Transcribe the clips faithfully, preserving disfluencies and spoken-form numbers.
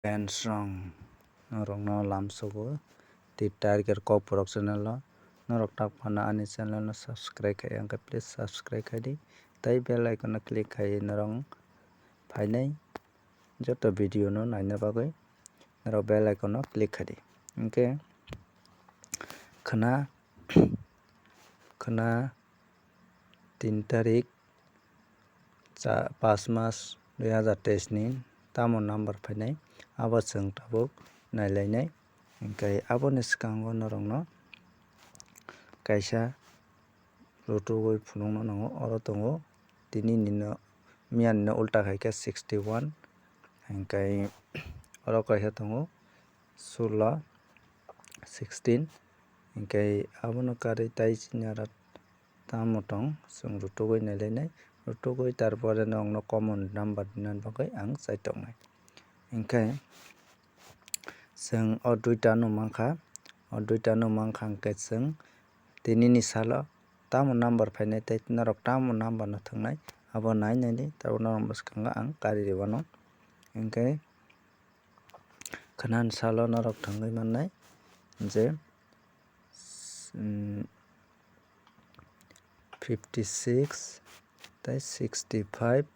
Friends rong, norokno lamsogo Tir Tiger Kokborok channel o. Norok tak phano ani channel no subscribe khai, ang khe please subscribe khai di. Tei bell icon no click khai norok phainai joto video no naina bagwi norok bell icon no click khai di. Hinkhe khwna, khwna tin tarik cha-, paanch mas dui hazar teis ni tamo number phainai, abo chwng tabuk nailainai. Hinkhe aboni swkango norokno kaisa rutugwi phunukna nango, oro tongo tini nino, miya nino ulta khaikhe sixty one, hinkhe oro kaisa tongo sulo, sixteen, hinkhe abono karwi tai chini aro tamo tong, chwng rutugwi nailainai, rutugwi tarpore nokno common number dinani bagwi ang chaitongnai. Hinkhe chwng o duita no mankha, o duita no mankha hinkhe chwng tinini salo tamo number phainai tei norok tamo number no thwngnai, abo nai nai di, tabuk norok bwskango ang kari rwmano. Hinkhe khwnani salo norok thwngwi mannai je, mm, fifty six tei sixty five,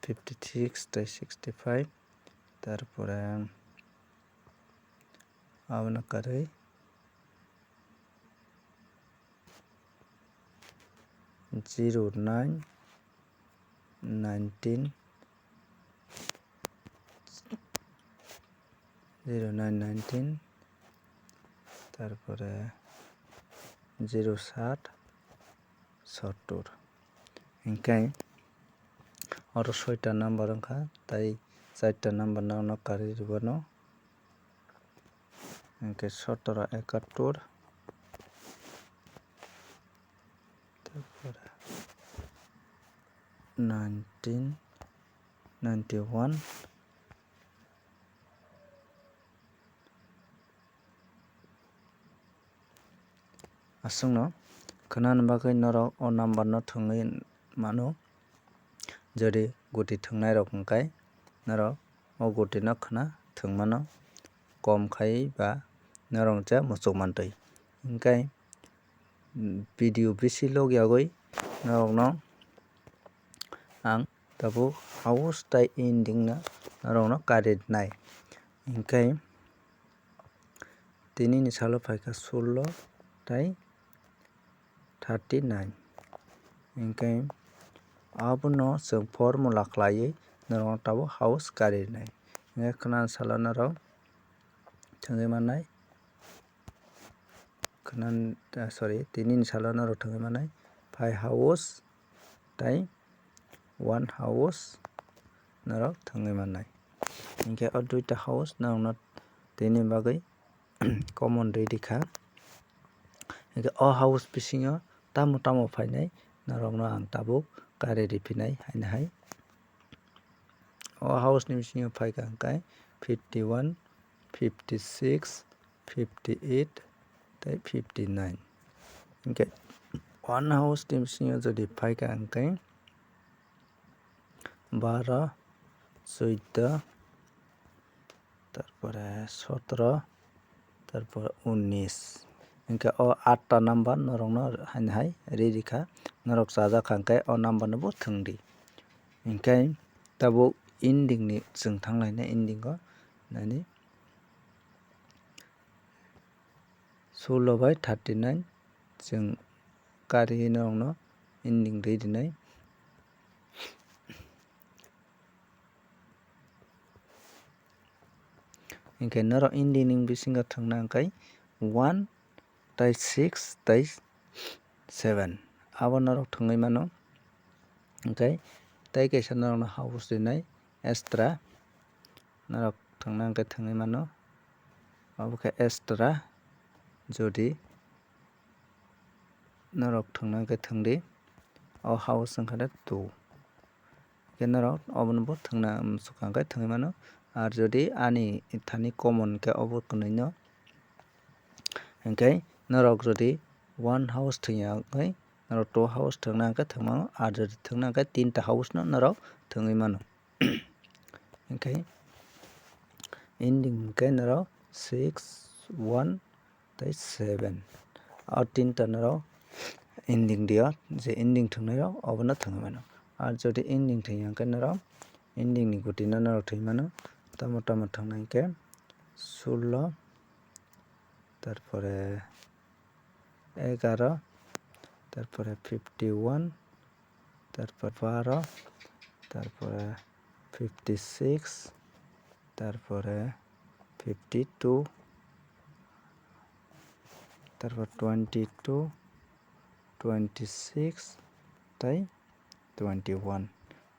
fifty six tei sixty five, tarpore abono karwi zero nine nineteen, zero nine nineteen, tarpore zero sat sottor. Hinkhe oro soita number wngkha, tai charta number no, no karwi rwmano. Hinkhe sotoro ekattor, tarpore nineteen ninety one. Aswkno khwnani bagwi norok o number no thwngwi mano. Jodi guti thwngnairok hwnkhe norok o guti no khwna thwng mano, kom khai ba norok je muchuk mantwi. Hinkhe video bisi log yagwi norokno ang tabuk house tai ending no norokno kari rwnai. Hinkhe tinini salo phaikha sullo tai thirty nine. Hinkhe abono chwng formula khlaiwi norokno tabuk house kari rwnai. Hinkhe khwnani salo norok thwngwi mannai. Khwnani, ah, sorry, tinini salo norok thwngwi mannai five house tai one house norok thwngwi mannai. Hinkhe o duita house norokno tini bagwi common rwi rikha. Hinkhe o house bisingo tamo tamo phainai norokno ang tabuk kari riphinai haino hai. O house ni bisingo phaikha hinkhe fifty one, fifty six, fifty eight tei fifty nine. Hinkhe one house ni bisingo jodi phaikha hinkhe baro, chwddo, tarpore sotoro, tarpore unnish. Hinkhe o atta number norokno haino hai rwi rikha, norok chajakha hinkhe o number no bo thwngdi. Hinkhe tabuk ending ni chwng thanglaina ending o nani sullo bai thirty nine chwng kari norokno ending rwi rwnai. Hinkhe norok ending ni bisingo thwngna hinkhe one tei six tei seven abo norok thwngwi mano. Hinkhe tei kaisa norokno house rwnai extra norok thwngna hinkhe thwngwi mano. Abo khe extra jodi norok thwngna hinkhe thwngdi. O house wngkha de two. Hinkhe norok obono bo thwngna, um, swkang khe thwngwi mano. Ar jodi ani thani common khe obo kwnwi no, hinkhe norok jodi one house thwngya wngkhe norok two house thwngna hinkhe thwngmano. Ar jodi thwngna hinkhe tinta house no norok thwngwi mano. Hwnkhe ending hwnkhe norok six, one tei seven. O tinta norok ending dio, je ending thwngnairok obono thwngwi mano. Ar jodi ending thwngya hwnkhe norok ending ni guti no norok thwngwi mano. Tamo tamo thwngnai hwnkhe sullo, tarpore egaro, tarpore fifty one, tarpor baro, tarpore fifty six, tarpore fifty two, tarpor twenty two, twenty six tei twenty one.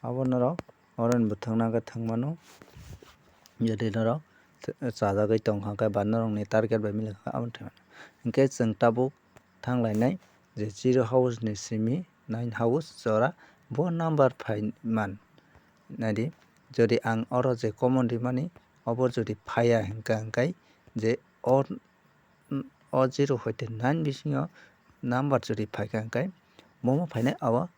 Abo norok oro ni bo thwngna khe thwng mano. Jodi norok chajagwi tong kha khe ba norokni target bai mili kha khe abo thwng mano. Hinkhe chwng tabuk thang lainai je zero house ni simi nine house jora bo number phai man. Naidi, jodi ang oro je common rimani obo jodi phaiya hinkha hinkhe je o, o zero hoite nine bisingo number jodi phaikha hinkhe bomo phainai abo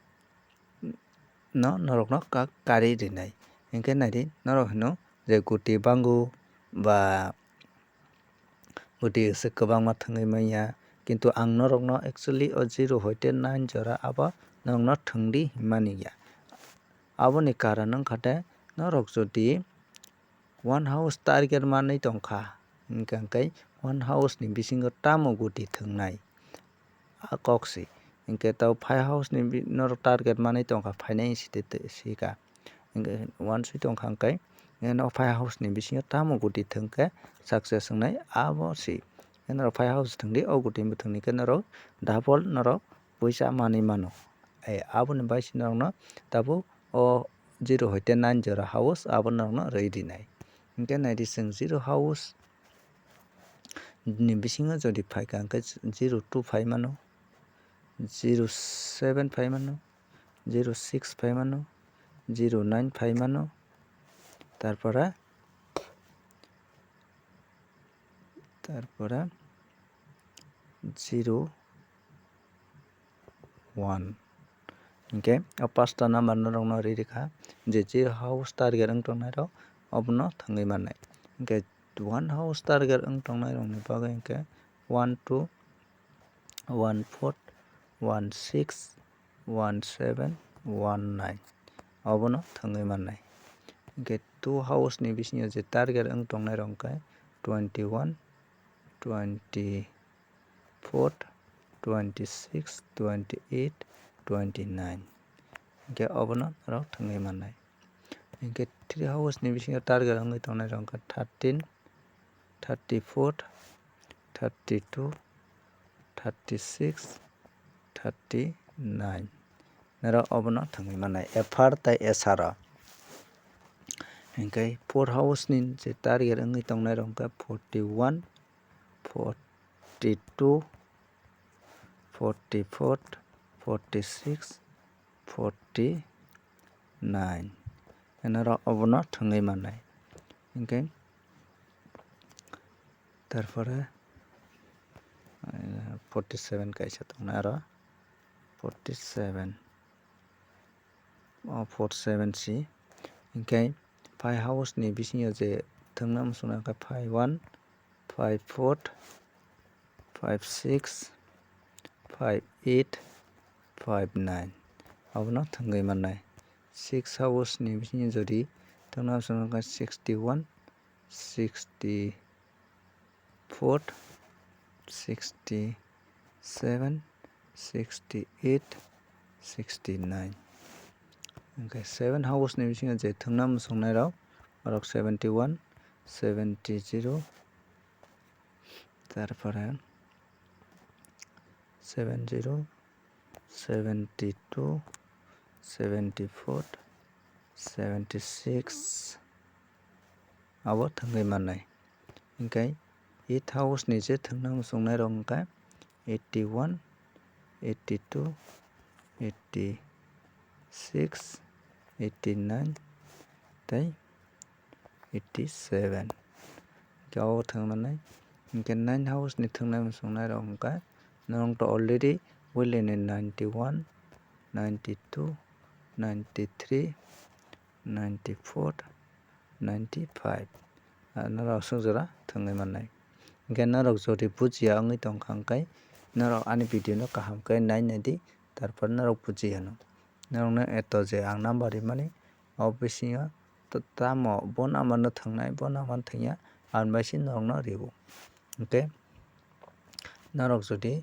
no norokno ka-, kari rinai. Hinkhe naidi norok hino je guti bangu ba guti se kwbangma thwngwi manya, kintu ang norokno actually o zero hoite nine jora abo norokno thwngdi hinmani ya. Aboni karon wngkha de norok jodi one house target manwi tongkha, hinkhe hinkhe one house ni bisingo tamo guti thwngnai? A kok si. Hinkhe tabo five house ni bi-, norok target manwi tongkha, phainai si te, te, si ka. Hinkhe one swi tongkha hinkhe, hinkhe no five house ni bisingo tamo guti thwngkhe success wngnai abo si. Hinkhe norok five house thwngdi, o guti bo thwngdi khe norok double norok puisa manwi mano. Ai, aboni bai si norokno tabuk o zero hoite nine jora house abo norokno rwi rinai. Hinkhe naidi chwng zero house ni bisingo jodi phaikha hinkhe zero two phai mano, zero seven phai mano, zero six phai mano, zero nine phai mano, tarpore, tarpore zero one. Hinkhe o pasta number norokno ri rikha je je house target wng tongnairok obono thwngwi mannai. Hinkhe one house target wng tongnairokni bagwi hinkhe one two, one four, one six, one seven, one nine obono thwngwi mannai. Hinkhe two house ni bisingo je target wng tongnairok hinkhe twenty one, twenty four, twenty six, twenty eight, twenty nine. Hinkhe obono norok thwngwi mannai. Hinkhe three house ni bisingo target wngwi tongnairok hinkhe thirteen, thirty four, thirty two, thirty six, thirty nine. Norok obono thwngwi mannai F R tei S R o. Hinkhe four house ni je target wngwi tongnairok hinkhe forty one, forty two, forty four, forty six, forty nine. Norok obono thwngwi mannai. Hinkhe tarpore, eh, forty seven kaisa tongnai aro forty seven. O four seven si. Hinkhe five house ni bisingo je thwngna muchungna hinkhe five one, five four, five six, five eight, five nine. Abono thwngwi mannai. Six house ni bisingo jodi thwngna muchungna hinkhe sixty one, sixty four, sixty seven, sixty eight, sixty nine. Hinkhe seven house ni bisingo je thwngna muchungnairok, borok seventy one, seventy zero, tarpore seven zero, seventy two, seventy four, seventy six abo thwngwi mannai. Hinkhe eight house ni je thwngna muchungnairok hinkhe eighty one, eighty two, eighty six, eighty nine tei eighty seven. Hinkhe o thwngmani hinkhe nine house ni thwngnai muchungnairok hinkhe norok to already wili ni ninety one, ninety two, ninety three, ninety four, ninety five. Ah, norok aswk jora thwngwi mannai. Hwnkhe norok jodi bujiya wngwi tongkha hwnkhe norok ani video no kaham khe nai naidi, tarpor norok buji hwno. Norokno eto je ang number rimani o bisingo tamo bo number no thwngnai, bo number no thwngya, ang bai se norokno riwo. Hwnkhe norok jodi